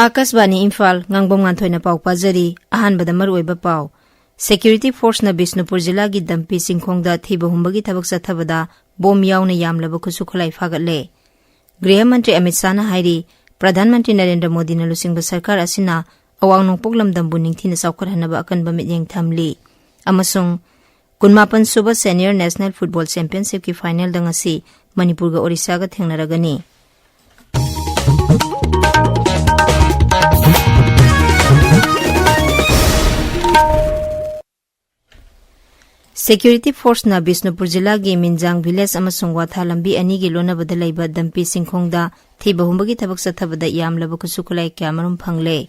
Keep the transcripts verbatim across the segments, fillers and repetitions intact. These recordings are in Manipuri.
ꯑꯀꯥꯁꯕꯥꯅꯤ ꯏꯝꯐꯥꯜ, ꯉꯥꯡꯕꯝ ꯉꯥꯟꯊꯣꯏꯅ ꯄꯥꯎ ꯄꯥꯖꯔꯤ꯫ ꯑꯍꯥꯟꯕꯗ ꯃꯔꯨꯑꯣꯏꯕ ꯄꯥꯎ꯫ Security Forceꯅ ꯕꯤꯁꯅꯨꯄꯨꯔ ꯖꯤꯂꯥꯒꯤ ꯗꯝꯄꯤ ꯆꯤꯡꯈꯣꯡꯗ ꯊꯤꯕ ꯍꯨꯝꯕꯒꯤ ꯊꯕꯛ ꯆꯠꯊꯕꯗ ꯕꯣꯝ ꯌꯥꯎꯅ ꯌꯥꯝꯂꯕ ꯈꯨꯠꯁꯨ ꯈꯨꯠꯂꯥꯏ ꯐꯥꯒꯠꯂꯦ꯫ ꯒ꯭ꯔꯤꯍ ꯃꯟꯇ꯭ꯔꯤ ꯑꯃꯤꯠ ꯁꯥꯍꯅ ꯍꯥꯏꯔꯤ, ꯄ꯭ꯔꯙꯥꯟ ꯃꯟꯇ꯭ꯔꯤ ꯅꯔꯦꯟꯗ꯭ꯔ ꯃꯣꯗꯤꯅ ꯂꯨꯆꯤꯡꯕ ꯁꯔꯀꯥꯔ ꯑꯁꯤꯅ ꯑꯋꯥꯡ ꯅꯣꯡꯄꯣꯛ ꯂꯝꯗꯝꯕꯨ ꯅꯤꯡꯊꯤꯅ ꯆꯥꯎꯈꯠꯍꯟꯅꯕ ꯑꯀꯟꯕ ꯃꯤꯠꯌꯦꯡ ꯊꯝꯂꯤ꯫ ꯑꯃꯁꯨꯡ ꯀꯨꯟꯃꯥꯄꯟ ꯁꯨꯕ Senior National Football Championshipꯀꯤ finalꯗ ꯉꯁꯤ ꯃꯅꯤꯄꯨꯔꯒ ꯑꯣꯔꯤꯁꯥꯒ ꯊꯦꯡꯅꯔꯒꯅꯤ꯫ Security Forceꯅ ꯕꯤꯁꯅꯨꯄꯨꯔ ꯖꯤꯂꯥꯒꯤ ꯃꯤꯟꯖꯥꯡ village ꯑꯃꯁꯨꯡ ꯋꯥꯊꯥ ꯂꯝꯕꯤ ꯑꯅꯤꯒꯤ ꯂꯣꯟꯅꯕꯗ ꯂꯩꯕ ꯗꯝꯄꯤ ꯆꯤꯡꯈꯣꯡꯗ ꯊꯤꯕ ꯍꯨꯝꯕꯒꯤ ꯊꯕꯛ ꯆꯠꯊꯕꯗ ꯌꯥꯝꯂꯕ ꯈꯨꯠꯁꯨ ꯈꯨꯠꯂꯥꯏ ꯀꯌꯥꯃꯔꯨꯝ ꯐꯪꯂꯦ꯫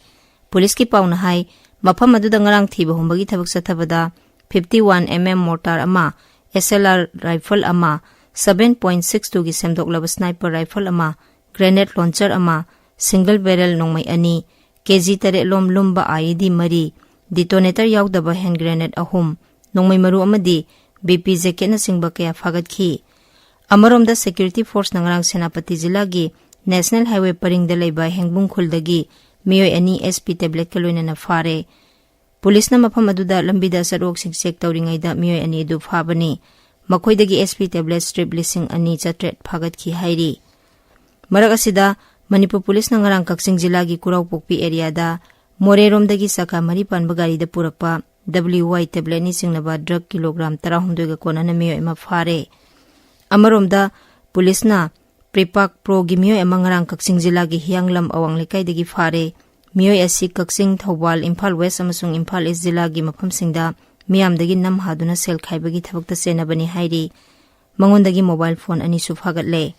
ꯄꯨꯂꯤꯁꯀꯤ ꯄꯥꯎꯅ ꯍꯥꯏ, ꯃꯐꯝ ꯑꯗꯨꯗ ꯉꯔꯥꯡ ꯊꯤꯕ ꯍꯨꯝꯕꯒꯤ ꯊꯕꯛ ꯆꯠꯊꯕꯗ fifty one MM mortar ꯑꯃ, SLR rifle ꯑꯃ, seven point six twoꯒꯤ ꯁꯦꯝꯗꯣꯛꯂꯕ sniper rifle ꯑꯃ, grenade launcher ꯑꯃ, single barrel ꯅꯣꯡꯃꯩ ꯑꯅꯤ, KG ꯇꯔꯦꯠ ꯂꯣꯝ ꯂꯨꯝꯕ IED ꯃꯔꯤ, detonator ꯌꯥꯎꯗꯕ hand grenade ꯑꯍꯨꯝ, ꯅꯣꯡꯃꯩ ꯃꯔꯨ ꯑꯃꯗꯤ BP jacketꯅꯆꯤꯡꯕ ꯀꯌꯥ ꯐꯥꯒꯠꯈꯤ꯫ ꯑꯃꯔꯣꯝꯗ Security Forceꯅ ꯉꯔꯥꯡ ꯁꯦꯅꯥꯄꯇꯤ ꯖꯤꯂꯥꯒꯤ National Highway ꯄꯔꯤꯡꯗ ꯂꯩꯕ ꯍꯦꯡꯕꯨꯡ ꯈꯨꯜꯗꯒꯤ ꯃꯤꯑꯣꯏ ꯑꯅꯤ SP tabletꯀ ꯂꯣꯏꯅꯅ ꯐꯥꯔꯦ꯫ ꯄꯨꯂꯤꯁꯅ ꯃꯐꯝ ꯑꯗꯨꯗ ꯂꯝꯕꯤꯗ ꯑꯆꯠ ꯑꯋꯣꯛꯁꯤꯡ check ꯇꯧꯔꯤꯉꯩꯗ ꯃꯤꯑꯣꯏ ꯑꯅꯤ ꯑꯗꯨ ꯐꯥꯕꯅꯤ꯫ ꯃꯈꯣꯏꯗꯒꯤ SP tablet strip ꯂꯤꯁꯤꯡ ꯑꯅꯤ ꯆꯥꯇ꯭ꯔꯦꯠ ꯐꯥꯒꯠꯈꯤ ꯍꯥꯏꯔꯤ꯫ ꯃꯔꯛ ꯑꯁꯤꯗ, ꯃꯅꯤꯄꯨꯔ ꯄꯨꯂꯤꯁꯅ ꯉꯔꯥꯡ ꯀꯛꯆꯤꯡ ꯖꯤꯂꯥꯒꯤ ꯀꯨꯔꯥꯎꯄꯣꯛꯄꯤ areaꯗ ꯃꯣꯔꯦꯔꯣꯝꯗꯒꯤ ꯆꯀꯥ ꯃꯔꯤ ꯄꯥꯟꯕ ꯒꯥꯔꯤꯗ ꯄꯨꯔꯛꯄ WY tabletꯅꯤ ꯆꯤꯡꯅꯕ drug kilogram ꯇꯔꯥꯍꯨꯝꯗꯣꯏꯒ ꯀꯣꯟꯅꯅ ꯃꯤꯑꯣꯏ ꯑꯃ ꯐꯥꯔꯦ꯫ ꯑꯃꯔꯣꯝꯗ, ꯄꯨꯂꯤꯁꯅ ꯄ꯭ꯔꯤꯄꯥꯛ ꯄ꯭ꯔꯣꯒꯤ ꯃꯤꯑꯣꯏ ꯑꯃ ꯉꯔꯥꯡ ꯀꯛꯆꯤꯡ ꯖꯤꯂꯥꯒꯤ ꯍꯤꯌꯥꯡꯂꯝ ꯑꯋꯥꯡ ꯂꯩꯀꯥꯏꯗꯒꯤ ꯐꯥꯔꯦ꯫ ꯃꯤꯑꯣꯏ ꯑꯁꯤ ꯀꯛꯆꯤꯡ, ꯊꯧꯕꯥꯜ, ꯏꯝꯐꯥꯜ West ꯑꯃꯁꯨꯡ ꯏꯝꯐꯥꯜ East ꯖꯤꯂꯥꯒꯤ ꯃꯐꯝꯁꯤꯡꯗ ꯃꯤꯌꯥꯝꯗꯒꯤ ꯅꯝ ꯍꯥꯗꯨꯅ ꯁꯦꯜ ꯈꯥꯏꯕꯒꯤ ꯊꯕꯛꯇ ꯆꯦꯟꯅꯕꯅꯤ ꯍꯥꯏꯔꯤ꯫ ꯃꯉꯣꯟꯗꯒꯤ mobile phone ꯑꯅꯤꯁꯨ ꯐꯥꯒꯠꯂꯦ꯫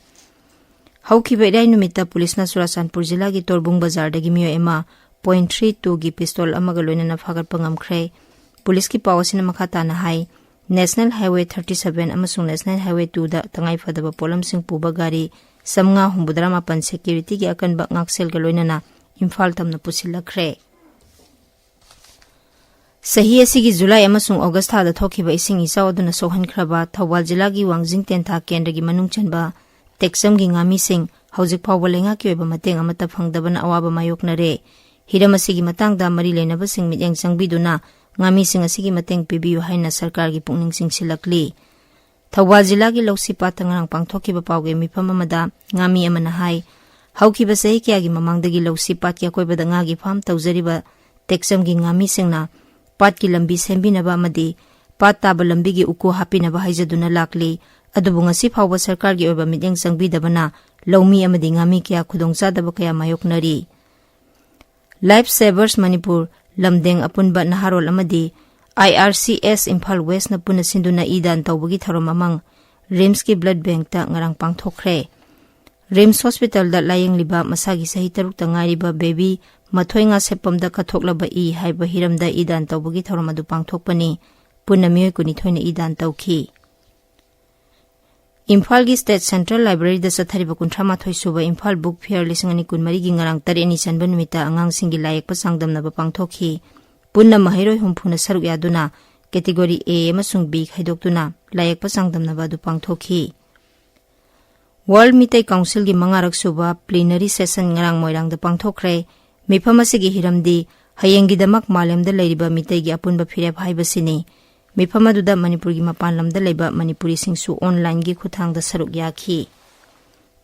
ꯍꯧꯈꯤꯕ ꯏꯔꯥꯏ ꯅꯨꯃꯤꯠꯇ ꯄꯨꯂꯤꯁꯅ ꯆꯨꯔꯥꯆꯥꯟꯄꯨꯔ ꯖꯤꯂꯥꯒꯤ ꯇꯣꯔꯕꯨꯡ ꯕꯖꯥꯔꯗꯒꯤ ꯃꯤꯑꯣꯏ ꯑꯃ point three twoꯒꯤ pistol ꯑꯃꯒ ꯂꯣꯏꯅꯅ ꯐꯥꯒꯠꯄ ꯉꯝꯈ꯭ꯔꯦ꯫ ꯄꯨꯂꯤꯁꯀꯤ ꯄꯥꯎ ꯑꯁꯤꯅ ꯃꯈꯥ ꯇꯥꯅ ꯍꯥꯏ, National Highway thirty seven ꯑꯃꯁꯨꯡ National Highway twoꯗ ꯇꯉꯥꯏ ꯐꯗꯕ ꯄꯣꯠꯂꯝꯁꯤꯡ ꯄꯨꯕ ꯒꯥꯔꯤ ꯆꯥꯝꯃꯉꯥ ꯍꯨꯝꯐꯨꯇꯔꯥ ꯃꯥꯄꯟ securityꯒꯤ ꯑꯀꯟꯕ ꯉꯥꯛꯁꯦꯜꯒ ꯂꯣꯏꯅꯅ ꯏꯝꯐꯥꯜ ꯇꯝꯅ ꯄꯨꯁꯤꯜꯂꯛꯈ꯭ꯔꯦ꯫ ꯆꯍꯤ ꯑꯁꯤꯒꯤ ꯖꯨꯂꯥꯏ ꯑꯃꯁꯨꯡ ꯑꯣꯒꯁ ꯊꯥꯗ ꯊꯣꯛꯈꯤꯕ ꯏꯁꯤꯡ ꯏꯆꯥꯎ ꯑꯗꯨꯅ ꯁꯣꯛꯍꯟꯈ꯭ꯔꯕ ꯊꯧꯕꯥꯜ ꯖꯤꯂꯥꯒꯤ ꯋꯥꯡꯖꯤꯡ ꯇꯦꯟꯊꯥ ꯀꯦꯟꯗ꯭ꯔꯒꯤ ꯃꯅꯨꯡ ꯆꯟꯕ ꯇꯦꯛꯆꯝꯒꯤ ꯉꯥꯃꯤꯁꯤꯡ ꯍꯧꯖꯤꯛ ꯐꯥꯎꯕ ꯂꯩꯉꯥꯛꯀꯤ ꯑꯣꯏꯕ ꯃꯇꯦꯡ ꯑꯃꯠꯇ ꯐꯪꯗꯕꯅ ꯑꯋꯥꯕ ꯃꯥꯌꯣꯛꯅꯔꯦ꯫ ꯍꯤꯔꯝ ꯑꯁꯤꯒꯤ ꯃꯇꯥꯡꯗ ꯃꯔꯤ ꯂꯩꯅꯕꯁꯤꯡ ꯃꯤꯠꯌꯦꯡ ꯆꯪꯕꯤꯗꯨꯅ ꯉꯥꯃꯤꯁꯤꯡ ꯑꯁꯤꯒꯤ ꯃꯇꯦꯡ ꯄꯤꯕꯤꯌꯨ ꯍꯥꯏꯅ ꯁꯔꯀꯥꯔꯒꯤ ꯄꯨꯛꯅꯤꯡ ꯆꯤꯡꯁꯤꯜꯂꯛꯂꯤ꯫ ꯊꯧꯕꯥꯜ ꯖꯤꯂꯥꯒꯤ ꯂꯧꯁꯤ ꯄꯥꯠꯇ ꯉꯔꯥꯡ ꯄꯥꯡꯊꯣꯛꯈꯤꯕ ꯄꯥꯎꯒꯤ ꯃꯤꯐꯝ ꯑꯃꯗ ꯉꯥꯃꯤ ꯑꯃꯅ ꯍꯥꯏ, ꯍꯧꯈꯤꯕ ꯆꯍꯤ ꯀꯌꯥꯒꯤ ꯃꯃꯥꯡꯗꯒꯤ ꯂꯧꯁꯤ ꯄꯥꯠꯀꯤ ꯑꯀꯣꯏꯕꯗ ꯉꯥꯒꯤ ꯐꯥꯝ ꯇꯧꯖꯔꯤꯕ ꯇꯦꯛꯆꯝꯒꯤ ꯉꯥꯃꯤꯁꯤꯡꯅ ꯄꯥꯠꯀꯤ ꯂꯝꯕꯤ ꯁꯦꯝꯕꯤꯅꯕ ꯑꯃꯗꯤ ꯄꯥꯠ ꯇꯥꯕ ꯂꯝꯕꯤꯒꯤ ꯎꯀꯨ ꯍꯥꯞꯄꯤꯅꯕ ꯍꯥꯏꯖꯗꯨꯅ ꯂꯥꯛꯂꯤ꯫ ꯑꯗꯨꯕꯨ ꯉꯁꯤ ꯐꯥꯎꯕ ꯁꯔꯀꯥꯔꯒꯤ ꯑꯣꯏꯕ ꯃꯤꯠꯌꯦꯡ ꯆꯪꯕꯤꯗꯕꯅ ꯂꯧꯃꯤ ꯑꯃꯗꯤ ꯉꯥꯃꯤ ꯀꯌꯥ ꯈꯨꯗꯣꯡꯆꯥꯗꯕ ꯀꯌꯥ ꯃꯥꯌꯣꯛꯅꯔꯤ꯫ Life Savers Manipur, ꯂꯝꯗꯦꯡ ꯑꯄꯨꯟꯕ ꯅꯍꯥꯔꯣꯜ ꯑꯃꯗꯤ I R C S Imphal ꯋꯦꯁꯅ ꯄꯨꯟꯅ ꯁꯤꯟꯗꯨꯅ ꯏ ꯗꯥꯟ ꯇꯧꯕꯒꯤ ꯊꯧꯔꯝ ꯑꯃ ꯔꯤꯝꯁꯀꯤ ꯕ꯭ꯂꯗ ꯕꯦꯡꯛꯇ ꯉꯔꯥꯡ ꯄꯥꯡꯊꯣꯛꯈ꯭ꯔꯦ꯫ ꯔꯤꯝꯁ ꯍꯣꯁꯄꯤꯇꯥꯜꯗ ꯂꯥꯌꯦꯡꯂꯤꯕ ꯃꯁꯥꯒꯤ ꯆꯍꯤ ꯇꯔꯨꯛꯇ ꯉꯥꯏꯔꯤꯕ ꯕꯦꯕꯤ ꯃꯊꯣꯏꯉꯥ ꯁꯦꯞꯄꯝꯗ ꯀꯠꯊꯣꯛꯂꯕ ꯏ ꯍꯥꯏꯕ ꯍꯤꯔꯝꯗ ꯏ ꯗꯥꯟ ꯇꯧꯕꯒꯤ ꯊꯧꯔꯝ ꯑꯗꯨ ꯄꯥꯡꯊꯣꯛꯄꯅꯤ꯫ ꯄꯨꯟꯅ ꯃꯤꯑꯣꯏ ꯀꯨꯟꯅꯤꯊꯣꯏꯅ ꯏ ꯗꯥꯟ ꯇꯧꯈꯤ꯫ ꯏꯝꯐꯥꯜꯒꯤ State Central Libraryꯗ ꯆꯠꯊꯔꯤꯕ ꯀꯨꯟꯊ꯭ꯔꯥ ꯃꯥꯊꯣꯏ ꯁꯨꯕ ꯏꯝꯐꯥꯜ ꯕꯨꯛ ꯐꯤꯌꯔ ꯂꯤꯁꯤꯡ ꯑꯅꯤ ꯀꯨꯟꯃꯔꯤꯒꯤ ꯉꯔꯥꯡ ꯇꯔꯦꯠꯅꯤ ꯆꯟꯕ ꯅꯨꯃꯤꯠꯇ ꯑꯉꯥꯡꯁꯤꯡꯒꯤ ꯂꯥꯏꯌꯦꯛꯄ ꯆꯥꯡꯗꯝꯅꯕ ꯄꯥꯡꯊꯣꯛꯈꯤ꯫ ꯄꯨꯟꯅ ꯃꯍꯩꯔꯣꯏ ꯍꯨꯝꯐꯨꯅ ꯁꯔꯨꯛ ꯌꯥꯗꯨꯅ category A ꯑꯃꯁꯨꯡ B ꯈꯥꯏꯗꯣꯛꯇꯨꯅ ꯂꯥꯏꯌꯦꯛꯄ ꯆꯥꯡꯗꯝꯅꯕ ꯑꯗꯨ ꯄꯥꯡꯊꯣꯛꯈꯤ꯫ World ꯃꯤꯇꯩ Councilꯒꯤ ꯃꯉꯥꯔꯛ ꯁꯨꯕ plenary session ꯉꯔꯥꯡ ꯃꯣꯏꯔꯥꯡꯗ ꯄꯥꯡꯊꯣꯛꯈ꯭ꯔꯦ꯫ ꯃꯤꯐꯝ ꯑꯁꯤꯒꯤ ꯍꯤꯔꯝꯗꯤ ꯍꯌꯦꯡꯒꯤꯗꯃꯛ ꯃꯥꯂꯦꯝꯗ ꯂꯩꯔꯤꯕ ꯃꯤꯇꯩꯒꯤ ꯑꯄꯨꯟꯕ ꯐꯤꯔꯦꯞ ꯍꯥꯏꯕꯁꯤꯅꯤ꯫ ꯃꯤꯐꯝ ꯑꯗꯨꯗ ꯃꯅꯤꯄꯨꯔꯒꯤ ꯃꯄꯥꯟ ꯂꯝꯗ ꯂꯩꯕ ꯃꯅꯤꯄꯨꯔꯤꯁꯤꯡꯁꯨ online ꯒꯤ ꯈꯨꯠꯊꯥꯡꯗ ꯁꯔꯨꯛ ꯌꯥꯈꯤ꯫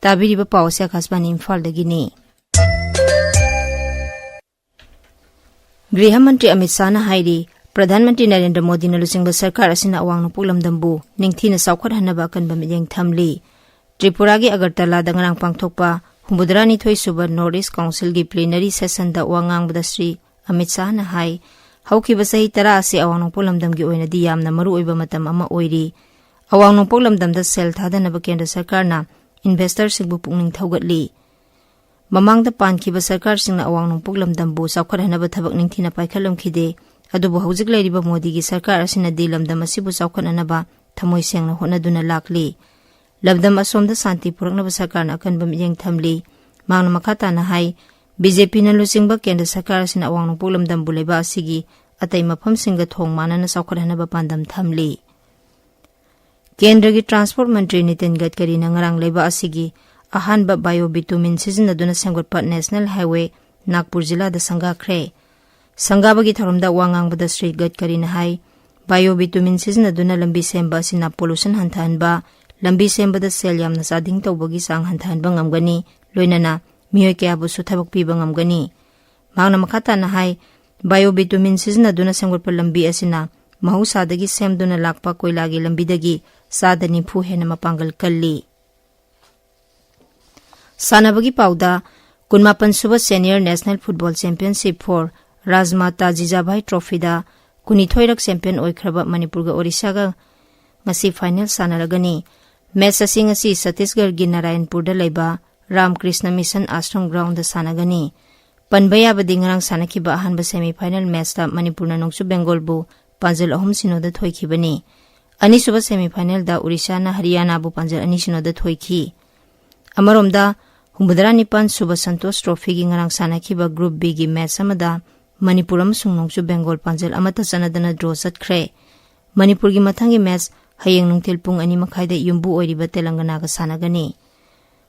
ꯇꯥꯕꯤꯔꯤꯕ ꯄꯥꯎ ꯑꯁꯤ ꯑꯀꯥꯁꯕꯥꯅꯤ ꯏꯝꯐꯥꯜꯗꯒꯤꯅꯤ꯫ ꯒ꯭ꯔꯤꯍ ꯃꯟꯇ꯭ꯔꯤ ꯑꯃꯤꯠ ꯁꯥꯍꯅ ꯍꯥꯏꯔꯤ, ꯄ꯭ꯔꯙꯥꯟ ꯃꯟꯇ꯭ꯔꯤ ꯅꯔꯦꯟꯗ꯭ꯔ ꯃꯣꯗꯤꯅ ꯂꯨꯆꯤꯡꯕ ꯁꯔꯀꯥꯔ ꯑꯁꯤꯅ ꯑꯋꯥꯡ ꯅꯣꯡꯄꯣꯛ ꯂꯝꯗꯝꯕꯨ ꯅꯤꯡꯊꯤꯅ ꯆꯥꯎꯈꯠꯍꯟꯅꯕ ꯑꯀꯟꯕ ꯃꯤꯠꯌꯦꯡ ꯊꯝꯂꯤ꯫ ꯇ꯭ꯔꯤꯄꯨꯔꯥꯒꯤ ꯑꯒꯔꯇꯂꯥꯗ ꯉꯔꯥꯡ ꯄꯥꯡꯊꯣꯛꯄ ꯍꯨꯝꯐꯨꯇꯔꯥꯅꯤꯊꯣꯏ ꯁꯨꯕ North East Councilꯒꯤ plenary sessionꯗ ꯋꯥ ꯉꯥꯡꯕꯗ ꯁ꯭ꯔꯤ ꯑꯃꯤꯠ ꯁꯥꯍꯅ ꯍꯥꯏ, ꯍꯧꯈꯤꯕ ꯆꯍꯤ ꯇꯔꯥ ꯑꯁꯤ ꯑꯋꯥꯡ ꯅꯣꯡꯄꯣꯛ ꯂꯝꯗꯝꯒꯤ ꯑꯣꯏꯅꯗꯤ ꯌꯥꯝꯅ ꯃꯔꯨ ꯑꯣꯏꯕ ꯃꯇꯝ ꯑꯃ ꯑꯣꯏꯔꯤ꯫ ꯑꯋꯥꯡ ꯅꯣꯡꯄꯣꯛ ꯂꯝꯗꯝꯗ ꯁꯦꯜ ꯊꯥꯗꯅꯕ ꯀꯦꯟꯗ꯭ꯔ ꯁꯔꯀꯥꯔꯅ investorꯁꯤꯡꯕꯨ ꯄꯨꯛꯅꯤꯡ ꯊꯧꯒꯠꯂꯤ꯫ ꯃꯃꯥꯡꯗ ꯄꯥꯟꯈꯤꯕ ꯁꯔꯀꯥꯔꯁꯤꯡꯅ ꯑꯋꯥꯡ ꯅꯣꯡꯄꯣꯛ ꯂꯝꯗꯝꯕꯨ ꯆꯥꯎꯈꯠꯍꯟꯅꯕ ꯊꯕꯛ ꯅꯤꯡꯊꯤꯅ ꯄꯥꯏꯈꯠꯂꯝꯈꯤꯗꯦ꯫ ꯑꯗꯨꯕꯨ ꯍꯧꯖꯤꯛ ꯂꯩꯔꯤꯕ ꯃꯣꯗꯤꯒꯤ ꯁꯔꯀꯥꯔ ꯑꯁꯤꯅꯗꯤ ꯂꯝꯗꯝ ꯑꯁꯤꯕꯨ ꯆꯥꯎꯈꯠꯅꯅꯕ ꯊꯃꯣꯏ ꯁꯦꯡꯅ ꯍꯣꯠꯅꯗꯨꯅ ꯂꯥꯛꯂꯤ꯫ ꯂꯝꯗꯝ ꯑꯁꯣꯝꯗ ꯁꯥꯟꯇꯤ ꯄꯨꯔꯛꯅꯕ ꯁꯔꯀꯥꯔꯅ ꯑꯀꯟꯕ ꯃꯤꯠꯌꯦꯡ ꯊꯝꯂꯤ꯫ ꯃꯍꯥꯛꯅ ꯃꯈꯥ ꯇꯥꯅ ꯍꯥꯏ, BJPꯅ ꯂꯨꯆꯤꯡꯕ ꯀꯦꯟꯗ꯭ꯔ ꯁꯔꯀꯥꯔ ꯑꯁꯤꯅ ꯑꯋꯥꯡ ꯅꯣꯡꯄꯣꯛ ꯂꯝꯗꯝꯕꯨ ꯂꯩꯕꯥꯛ ꯑꯁꯤꯒꯤ ꯑꯇꯩ ꯃꯐꯝꯁꯤꯡꯒ ꯊꯣꯡ ꯃꯥꯟꯅꯅ ꯆꯥꯎꯈꯠꯍꯟꯅꯕ ꯄꯥꯟꯗꯝ ꯊꯝꯂꯤ꯫ ꯀꯦꯟꯗ꯭ꯔꯒꯤ Transport ꯃꯟꯇ꯭ꯔꯤ ꯅꯤꯇꯤꯟ ꯒꯗꯀꯔꯤꯅ ꯉꯔꯥꯡ ꯂꯩꯕꯥꯛ ꯑꯁꯤꯒꯤ ꯑꯍꯥꯟꯕ bio bitumin ꯁꯤꯖꯤꯟꯅꯗꯨꯅ ꯁꯦꯝꯒꯠꯄ National Highway ꯅꯥꯒꯄꯨꯔ ꯖꯤꯂꯥꯗ ꯁꯪꯒꯥꯈ꯭ꯔꯦ꯫ ꯁꯪꯒꯥꯕꯒꯤ ꯊꯧꯔꯝꯗ ꯋꯥ ꯉꯥꯡꯕꯗ ꯁ꯭ꯔꯤ ꯒꯗꯀꯔꯤꯅ ꯍꯥꯏ, bio bitumin ꯁꯤꯖꯤꯟꯅꯗꯨꯅ ꯂꯝꯕꯤ ꯁꯦꯝꯕ ꯑꯁꯤꯅ pollution ꯍꯟꯊꯍꯟꯕ, ꯂꯝꯕꯤ ꯁꯦꯝꯕꯗ ꯁꯦꯜ ꯌꯥꯝꯅ ꯆꯥꯗꯤꯡ ꯇꯧꯕꯒꯤ ꯆꯥꯡ ꯍꯟꯊꯍꯟꯕ ꯉꯝꯒꯅꯤ, ꯂꯣꯏꯅꯅ ꯃꯤꯑꯣꯏ ꯀꯌꯥꯕꯨꯁꯨ ꯊꯕꯛ ꯄꯤꯕ ꯉꯝꯒꯅꯤ꯫ ꯃꯍꯥꯛꯅ ꯃꯈꯥ ꯇꯥꯅ ꯍꯥꯏ, bio bitumin ꯁꯤꯖꯤꯟꯅꯗꯨꯅ ꯁꯦꯝꯒꯠꯄ ꯂꯝꯕꯤ ꯑꯁꯤꯅ ꯃꯍꯧꯁꯥꯗꯒꯤ ꯁꯦꯝꯗꯨꯅ ꯂꯥꯛꯄ ꯀꯣꯏꯂꯥꯒꯤ ꯂꯝꯕꯤꯗꯒꯤ ꯆꯥꯗ ꯅꯤꯐꯨ ꯍꯦꯟꯅ ꯃꯄꯥꯡꯒꯜ ꯀꯜꯂꯤ꯫ ꯁꯥꯟꯅꯕꯒꯤ ꯄꯥꯎꯗ, ꯀꯨꯟꯃꯥꯄꯟ ꯁꯨꯕ Senior National Football Championship for ꯔꯥꯖꯃꯥꯇꯥ ꯖꯤꯖꯥꯚꯥꯏ ꯇ꯭ꯔꯣꯐꯤꯗ ꯀꯨꯟꯅꯤꯊꯣꯏꯔꯛ champion ꯑꯣꯏꯈ꯭ꯔꯕ ꯃꯅꯤꯄꯨꯔꯒ ꯑꯣꯔꯤꯁꯥꯒ ꯉꯁꯤ final ꯁꯥꯟꯅꯔꯒꯅꯤ꯫ Match ꯑꯁꯤ ꯉꯁꯤ ꯆꯇꯤꯁꯒꯔꯒꯤ ꯅꯥꯔꯥꯌꯟꯄꯨꯔꯗ ꯂꯩꯕ ꯔꯥꯝꯀ꯭ꯔꯤꯁꯅ ꯃꯤꯁꯟ ꯑꯥꯁ꯭ꯔꯝ groundꯗ ꯁꯥꯟꯅꯒꯅꯤ꯫ ꯄꯟꯕ ꯌꯥꯕꯗꯤ, ꯉꯔꯥꯡ ꯁꯥꯟꯅꯈꯤꯕ ꯑꯍꯥꯟꯕ semi final matchꯇ ꯃꯅꯤꯄꯨꯔꯅ ꯅꯣꯡꯆꯨꯞ ꯕꯦꯡꯒꯣꯜꯕꯨ ꯄꯥꯟꯖꯜ ꯑꯍꯨꯝ ꯁꯤꯅꯣꯗ ꯊꯣꯏꯈꯤꯕꯅꯤ꯫ ꯑꯅꯤꯁꯨꯕ semi finalꯗ ꯑꯣꯔꯤꯁꯥꯅ ꯍꯔꯤꯌꯥꯅꯥꯕꯨ ꯄꯥꯟꯖꯜ ꯑꯅꯤ ꯁꯤꯅꯣꯗ ꯊꯣꯏꯈꯤ꯫ ꯑꯃꯔꯣꯝꯗ, ꯍꯨꯝꯐꯨꯇꯔꯥ ꯅꯤꯄꯥꯟ ꯁꯨꯕ ꯁꯟꯇꯣꯁ ꯇ꯭ꯔꯣꯐꯤꯒꯤ ꯉꯔꯥꯡ ꯁꯥꯟꯅꯈꯤꯕ Group Bꯒꯤ match ꯑꯃꯗ ꯃꯅꯤꯄꯨꯔ ꯑꯃꯁꯨꯡ ꯅꯣꯡꯆꯨꯞ ꯕꯦꯡꯒꯣꯜ ꯄꯥꯟꯖꯜ ꯑꯃꯠꯇ ꯆꯠꯅꯗꯅ draw ꯆꯠꯈ꯭ꯔꯦ꯫ ꯃꯅꯤꯄꯨꯔꯒꯤ ꯃꯊꯪꯒꯤ match ꯍꯌꯦꯡ ꯅꯨꯡꯊꯤꯜ ꯄꯨꯡ ꯑꯅꯤ ꯃꯈꯥꯏꯗ ꯌꯨꯝꯕꯨ ꯑꯣꯏꯔꯤꯕ ꯇꯦꯂꯪꯒꯅꯥꯒ ꯁꯥꯟꯅꯒꯅꯤ꯫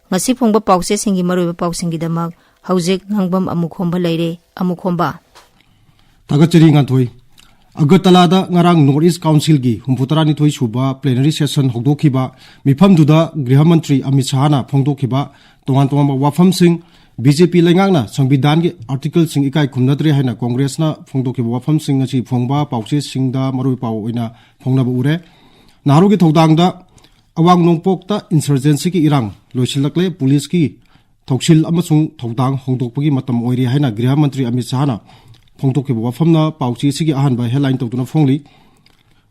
ꯉꯁꯤ ꯐꯣꯡꯕ ꯄꯥꯎꯆꯦꯁꯤꯡꯒꯤ ꯃꯔꯨꯑꯣꯏꯕ ꯄꯥꯎꯁꯤꯡꯒꯤꯗꯃꯛ ꯍꯧꯖꯤꯛ ꯉꯥꯡꯕꯝ ꯑꯃꯨꯈꯣꯝꯕ ꯂꯩꯔꯦ꯫ ꯑꯃꯨꯈꯣꯝꯕ꯫ ꯊꯥꯒꯠꯆꯔꯤ, ꯉꯥꯟꯊꯣꯏ꯫ ꯑꯒꯔꯇꯂꯥꯗ ꯉꯔꯥꯡ North East Councilꯒꯤ ꯍꯨꯝꯐꯨꯇꯔꯥꯅꯤꯊꯣꯏ ꯁꯨꯕ plenary session ꯍꯧꯗꯣꯛꯈꯤꯕ ꯃꯤꯐꯝꯗꯨꯗ ꯒ꯭ꯔꯤꯍ ꯃꯟꯇ꯭ꯔꯤ ꯑꯃꯤꯠ ꯁꯍꯥꯅ ꯐꯣꯡꯗꯣꯛꯈꯤꯕ ꯇꯣꯉꯥꯟ ꯇꯣꯉꯥꯟꯕ ꯋꯥꯐꯝꯁꯤꯡ, BJP ꯂꯩꯉꯥꯛꯅ ꯁꯪꯕꯤꯙꯥꯟꯒꯤ articleꯁꯤꯡ ꯏꯀꯥꯏ ꯈꯨꯝꯅꯗ꯭ꯔꯦ ꯍꯥꯏꯅ ꯀꯣꯡꯒ꯭ꯔꯦꯁꯅ ꯐꯣꯡꯗꯣꯛꯈꯤꯕ ꯋꯥꯐꯝꯁꯤꯡ ꯑꯁꯤ ꯐꯣꯡꯕ ꯄꯥꯎꯆꯦꯁꯤꯡꯗ ꯃꯔꯨꯑꯣꯏ ꯄꯥꯎ ꯑꯣꯏꯅ ꯐꯣꯡꯅꯕ ꯎꯔꯦ꯫ ꯅꯥꯍꯔꯨꯒꯤ ꯊꯧꯗꯥꯡꯗ ꯑꯋꯥꯡ ꯅꯣꯡꯄꯣꯛꯇ insurgencyꯒꯤ ꯏꯔꯥꯡ ꯂꯣꯏꯁꯤꯜꯂꯛꯂꯦ, ꯄꯨꯂꯤꯁꯀꯤ ꯊꯧꯁꯤꯜ ꯑꯃꯁꯨꯡ ꯊꯧꯗꯥꯡ ꯍꯣꯡꯗꯣꯛꯄꯒꯤ ꯃꯇꯝ ꯑꯣꯏꯔꯦ ꯍꯥꯏꯅ ꯒ꯭ꯔꯤꯍ ꯃꯟꯇ꯭ꯔꯤ ꯑꯃꯤꯠ ꯁꯍꯥꯅ ꯐꯣꯡꯗꯣꯛꯈꯤꯕ ꯋꯥꯐꯝꯅ ꯄꯥꯎꯆꯦ ꯑꯁꯤꯒꯤ ꯑꯍꯥꯟꯕ headline ꯇꯧꯗꯨꯅ ꯐꯣꯡꯂꯤ꯫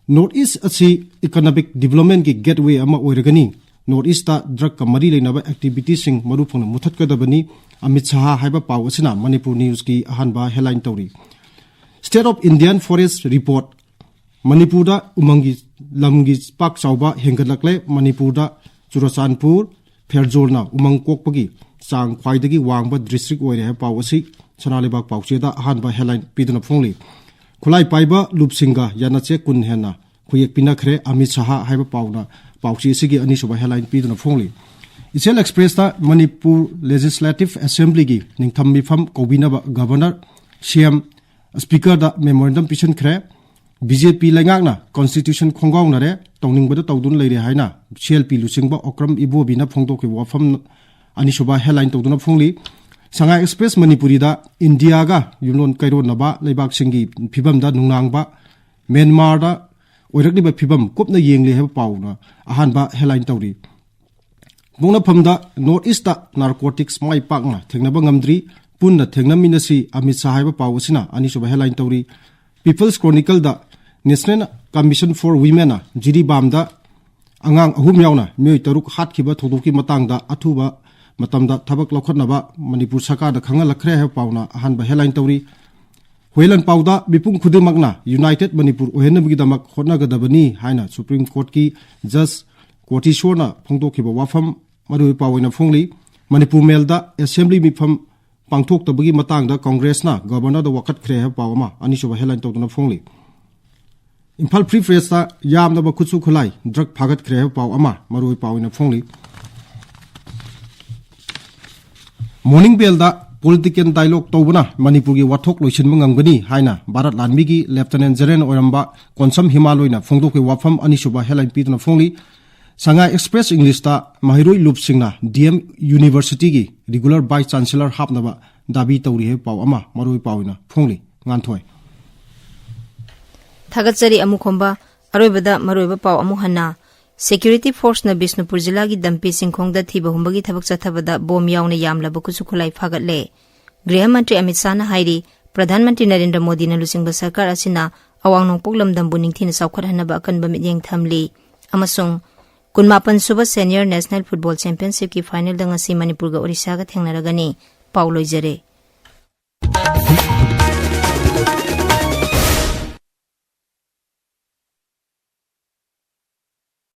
North East ꯑꯁꯤ economic developmentꯀꯤ gateway ꯑꯃ ꯑꯣꯏꯔꯒꯅꯤ꯫ North Eastꯇ drugꯀ ꯃꯔꯤ ꯂꯩꯅꯕ activityꯁꯤꯡ ꯃꯔꯨ ꯐꯪꯅ ꯃꯨꯊꯠꯀꯗꯕꯅꯤ, ꯑꯃꯤꯠ ꯁꯍꯥ ꯍꯥꯏꯕ ꯄꯥꯎ ꯑꯁꯤꯅ ꯃꯅꯤꯄꯨꯔ Newsꯀꯤ ꯑꯍꯥꯟꯕ headline ꯇꯧꯔꯤ꯫ State of Indian Forest Report, ꯃꯅꯤꯄꯨꯔꯗ ꯎꯃꯪꯒꯤ ꯂꯝꯒꯤ ꯄꯥꯛ ꯆꯥꯎꯕ ꯍꯦꯟꯒꯠꯂꯛꯂꯦ꯫ ꯃꯅꯤꯄꯨꯔꯗ ꯆꯨꯔꯆꯥꯟꯄꯨꯔ, ꯐꯦꯔꯖꯣꯜꯅ ꯎꯃꯪ ꯀꯣꯛꯄꯒꯤ ꯆꯥꯡ ꯈ꯭ꯋꯥꯏꯗꯒꯤ ꯋꯥꯡꯕ district ꯑꯣꯏꯔꯦ ꯍꯥꯏꯕ ꯄꯥꯎ ꯑꯁꯤ ꯁꯅꯥ ꯂꯩꯕꯥꯛ ꯄꯥꯎꯆꯦꯗ ꯑꯍꯥꯟꯕ headline ꯄꯤꯗꯨꯅ ꯐꯣꯡꯂꯤ꯫ ꯈꯨꯠꯂꯥꯏ ꯄꯥꯏꯕ ꯂꯨꯞꯁꯤꯡꯒ ꯌꯥꯅꯆꯦ ꯀꯨꯟ ꯍꯦꯟꯅ ꯈꯨꯌꯦꯛ ꯄꯤꯅꯈ꯭ꯔꯦ, ꯑꯃꯤꯠ ꯁꯍꯥ ꯍꯥꯏꯕ ꯄꯥꯎꯅ ꯄꯥꯎꯆꯦ ꯑꯁꯤꯒꯤ ꯑꯅꯤꯁꯨꯕ headline ꯄꯤꯗꯨꯅ ꯐꯣꯡꯂꯤ꯫ ꯏꯆꯦꯜ ꯑꯦꯛꯁꯄ꯭ꯔꯦꯁꯇ ꯃꯅꯤꯄꯨꯔ ꯂꯦꯖꯤꯁꯂꯦꯇꯤꯚ ꯑꯦꯁꯦꯝꯕ꯭ꯂꯤꯒꯤ ꯅꯤꯡꯊꯝ ꯃꯤꯐꯝ ꯀꯧꯕꯤꯅꯕ ꯒꯚꯔꯅꯔ, ꯁꯤ ꯑꯦꯝ, ꯁ꯭ꯄꯤꯀꯔꯗ ꯃꯦꯃꯣꯔꯦꯟꯗꯝ ꯄꯤꯁꯤꯟꯈ꯭ꯔꯦ꯫ ꯕꯤ ꯖꯦ ꯄꯤ ꯂꯩꯉꯥꯛꯅ ꯀꯣꯟꯁꯇꯤꯇ꯭ꯌꯨꯁꯟ ꯈꯣꯡꯒꯥꯎꯅꯔꯦ, ꯇꯧꯅꯤꯡꯕꯗ ꯇꯧꯗꯨꯅ ꯂꯩꯔꯦ ꯍꯥꯏꯅ ꯁꯤ ꯑꯦꯜ ꯄꯤ ꯂꯨꯆꯤꯡꯕ ꯑꯣꯀ꯭ꯔꯝ ꯏꯕꯣꯕꯤꯅ ꯐꯣꯡꯗꯣꯛꯈꯤꯕ ꯋꯥꯐꯝ ꯑꯅꯤꯁꯨꯕ ꯍꯦꯗꯂꯥꯏꯟ ꯇꯧꯗꯨꯅ ꯐꯣꯡꯂꯤ꯫ ꯁꯉꯥꯏ ꯑꯦꯛꯁꯄ꯭ꯔꯦꯁ ꯃꯅꯤꯄꯨꯔꯤꯗ ꯏꯟꯗꯤꯌꯥꯒ ꯌꯨꯝꯂꯣꯟ ꯀꯩꯔꯣꯟꯅꯕ ꯂꯩꯕꯥꯛꯁꯤꯡꯒꯤ ꯐꯤꯕꯝꯗ ꯅꯨꯡꯅꯥꯡꯕ ꯃ꯭ꯌꯥꯟꯃꯥꯔꯗ ꯑꯣꯏꯔꯛꯂꯤꯕ ꯐꯤꯕꯝ ꯀꯨꯞꯅ ꯌꯦꯡꯂꯤ ꯍꯥꯏꯕ ꯄꯥꯎꯅ ꯑꯍꯥꯟꯕ ꯍꯦꯗꯂꯥꯏꯟ ꯇꯧꯔꯤ꯫ ꯄꯣꯛꯅꯐꯝꯗ ꯅꯣꯔꯠ ꯏꯁꯇ ꯅꯥꯔꯀꯣꯇꯤꯛꯁ ꯃꯥꯏ ꯄꯥꯛꯅ ꯊꯦꯡꯅꯕ ꯉꯝꯗ꯭ꯔꯤ, ꯄꯨꯟꯅ ꯊꯦꯡꯅꯃꯤꯟꯅꯁꯤ ꯑꯃꯤꯠ ꯁꯥꯍ ꯍꯥꯏꯕ ꯄꯥꯎ ꯑꯁꯤꯅ ꯑꯅꯤꯁꯨꯕ ꯍꯦꯗꯂꯥꯏꯟ ꯇꯧꯔꯤ꯫ ꯄꯤꯄꯜꯁ ꯀ꯭ꯔꯣꯅꯤꯀꯜꯗ National Commission for Womenꯅ ꯖꯤꯔꯤꯕꯥꯝꯗ ꯑꯉꯥꯡ ꯑꯍꯨꯝ ꯌꯥꯎꯅ ꯃꯤꯑꯣꯏ ꯇꯔꯨꯛ ꯍꯥꯠꯈꯤꯕ ꯊꯧꯗꯣꯛꯀꯤ ꯃꯇꯥꯡꯗ ꯑꯊꯨꯕ ꯃꯇꯝꯗ ꯊꯕꯛ ꯂꯧꯈꯠꯅꯕ ꯃꯅꯤꯄꯨꯔ ꯁꯔꯀꯥꯔꯗ ꯈꯪꯍꯜꯂꯛꯈ꯭ꯔꯦ ꯍꯥꯏꯕ ꯄꯥꯎꯅ ꯑꯍꯥꯟꯕ ꯍꯦꯗꯂꯥꯏꯟ ꯇꯧꯔꯤ꯫ ꯍꯨꯏꯂꯟ ꯄꯥꯎꯗ ꯃꯤꯄꯨꯝ ꯈꯨꯗꯤꯡꯃꯛꯅ ꯌꯨꯅꯥꯏꯇꯦꯗ ꯃꯅꯤꯄꯨꯔ ꯑꯣꯏꯍꯟꯅꯕꯒꯤꯗꯃꯛ ꯍꯣꯠꯅꯒꯗꯕꯅꯤ ꯍꯥꯏꯅ ꯁꯨꯄ꯭ꯔꯤꯝ ꯀꯣꯔꯠꯀꯤ ꯖꯁ ꯀꯣꯇꯤꯁꯣꯔꯅ ꯐꯣꯡꯗꯣꯛꯈꯤꯕ ꯋꯥꯐꯝ ꯃꯔꯨꯑꯣꯏꯕ ꯄꯥꯎ ꯑꯣꯏꯅ ꯐꯣꯡꯂꯤ꯫ ꯃꯅꯤꯄꯨꯔ ꯃꯦꯜꯗ ꯑꯦꯁꯦꯝꯕ꯭ꯂꯤ ꯃꯤꯐꯝ ꯄꯥꯡꯊꯣꯛꯇꯕꯒꯤ ꯃꯇꯥꯡꯗ ꯀꯪꯒ꯭ꯔꯦꯁꯅ ꯒꯚꯔꯅꯔꯗ ꯋꯥꯀꯠꯈ꯭ꯔꯦ ꯍꯥꯏꯕ ꯄꯥꯎ ꯑꯃ ꯑꯅꯤꯁꯨꯕ ꯍꯦꯗꯂꯥꯏꯟ ꯇꯧꯗꯨꯅ ꯐꯣꯡꯂꯤ꯫ ꯏꯝꯐꯥꯜ ꯐ꯭ꯔꯤ ꯄ꯭ꯔꯦꯁꯇ ꯌꯥꯝꯂꯕ ꯈꯨꯠꯁꯨ ꯈꯨꯠꯂꯥꯏ ꯗ꯭ꯔꯒ ꯐꯥꯒꯠꯈ꯭ꯔꯦ ꯍꯥꯏꯕ ꯄꯥꯎ ꯑꯃ ꯃꯔꯨꯑꯣꯏꯕ ꯄꯥꯎ ꯑꯣꯏꯅ ꯐꯣꯡꯂꯤ꯫ ꯃꯣꯔꯅꯤꯡ ꯕꯦꯜꯗ ꯄꯣꯂꯤꯇꯤꯀꯦꯜ ꯗꯥꯏꯂꯣꯒ ꯇꯧꯕꯅ ꯃꯅꯤꯄꯨꯔꯒꯤ ꯋꯥꯊꯣꯛ ꯂꯣꯏꯁꯤꯟꯕ ꯉꯝꯒꯅꯤ ꯍꯥꯏꯅ ꯚꯥꯔꯠ ꯂꯥꯟꯃꯤꯒꯤ ꯂꯦꯐꯇꯤꯅꯦꯟ ꯖꯦꯅꯔꯦꯜ ꯑꯣꯏꯔꯝꯕ ꯀꯣꯟꯁꯝ ꯍꯤꯃꯥꯂꯣꯏꯅ ꯐꯣꯡꯗꯣꯛꯈꯤꯕ ꯋꯥꯐꯝ ꯑꯅꯤꯁꯨꯕ ꯍꯦꯗꯂꯥꯏꯟ ꯄꯤꯗꯨꯅ ꯐꯣꯡꯂꯤ꯫ ꯁꯉꯥꯏ ꯑꯦꯛꯁꯄ꯭ꯔꯦꯁ ꯏꯪꯂꯤꯁꯇ ꯃꯍꯩꯔꯣꯏ ꯂꯨꯞꯁꯤꯡꯅ ꯗꯤ ꯑꯦꯝ ꯌꯨꯅꯤꯚꯔꯁꯤꯇꯤꯒꯤ ꯔꯤꯒꯨꯂꯔ ꯚꯥꯏꯁ ꯆꯥꯟꯁꯦꯂꯔ ꯍꯥꯞꯅꯕ ꯗꯥꯕꯤ ꯇꯧꯔꯤ ꯍꯥꯏꯕ ꯄꯥꯎ ꯑꯃ ꯃꯔꯨꯑꯣꯏꯕ ꯄꯥꯎ ꯑꯣꯏꯅ ꯐꯣꯡꯂꯤ꯫ ꯉꯥꯟꯊꯣꯏ꯫ ꯊꯥꯒꯠꯆꯔꯤ ꯑꯃꯨꯈꯣꯝꯕ꯫ ꯑꯔꯣꯏꯕꯗ ꯃꯔꯨꯑꯣꯏꯕ ꯄꯥꯎ ꯑꯃꯨꯛ ꯍꯟꯅ꯫ ꯁꯦꯀ꯭ꯌꯨꯔꯤꯇꯤ ꯐꯣꯔꯁꯅ ꯕꯤꯁꯅꯨꯄꯨꯔ ꯖꯤꯂꯥꯒꯤ ꯗꯝꯄꯤ ꯆꯤꯡꯈꯣꯡꯗ ꯊꯤꯕ ꯍꯨꯝꯕꯒꯤ ꯊꯕꯛ ꯆꯠꯊꯕꯗ ꯕꯣꯝ ꯌꯥꯎꯅ ꯌꯥꯝꯂꯕ ꯈꯨꯠꯁꯨ ꯈꯨꯠꯂꯥꯏ ꯐꯥꯒꯠꯂꯦ꯫ ꯒ꯭ꯔꯤꯍ ꯃꯟꯇ꯭ꯔꯤ ꯑꯃꯤꯠ ꯁꯥꯍꯅ ꯍꯥꯏꯔꯤ, ꯄ꯭ꯔꯙꯥꯟ ꯃꯟꯇ꯭ꯔꯤ ꯅꯔꯦꯟꯗ꯭ꯔ ꯃꯣꯗꯤꯅ ꯂꯨꯆꯤꯡꯕ ꯁꯔꯀꯥꯔ ꯑꯁꯤꯅ ꯑꯋꯥꯡ ꯅꯣꯡꯄꯣꯛ ꯂꯝꯗꯝꯕꯨ ꯅꯤꯡꯊꯤꯅ ꯆꯥꯎꯈꯠꯍꯟꯅꯕ ꯑꯀꯟꯕ ꯃꯤꯠꯌꯦꯡ ꯊꯝꯂꯤ ꯑꯃꯁꯨꯡ ꯀꯨꯟꯃꯥꯄꯟ ꯁꯨꯕ ꯁꯦꯅꯤꯌꯔ ꯅꯦꯁꯅꯦꯜ ꯐꯨꯠꯕꯣꯜ ꯆꯦꯝꯄꯤꯌꯟꯁꯤꯞꯀꯤ ꯐꯥꯏꯅꯦꯜꯗ ꯉꯁꯤ ꯃꯅꯤꯄꯨꯔꯒ ꯑꯣꯔꯤꯁꯥꯒ ꯊꯦꯡꯅꯔꯒꯅꯤ꯫ ꯄꯥꯎ ꯂꯣꯏꯖꯔꯦ꯫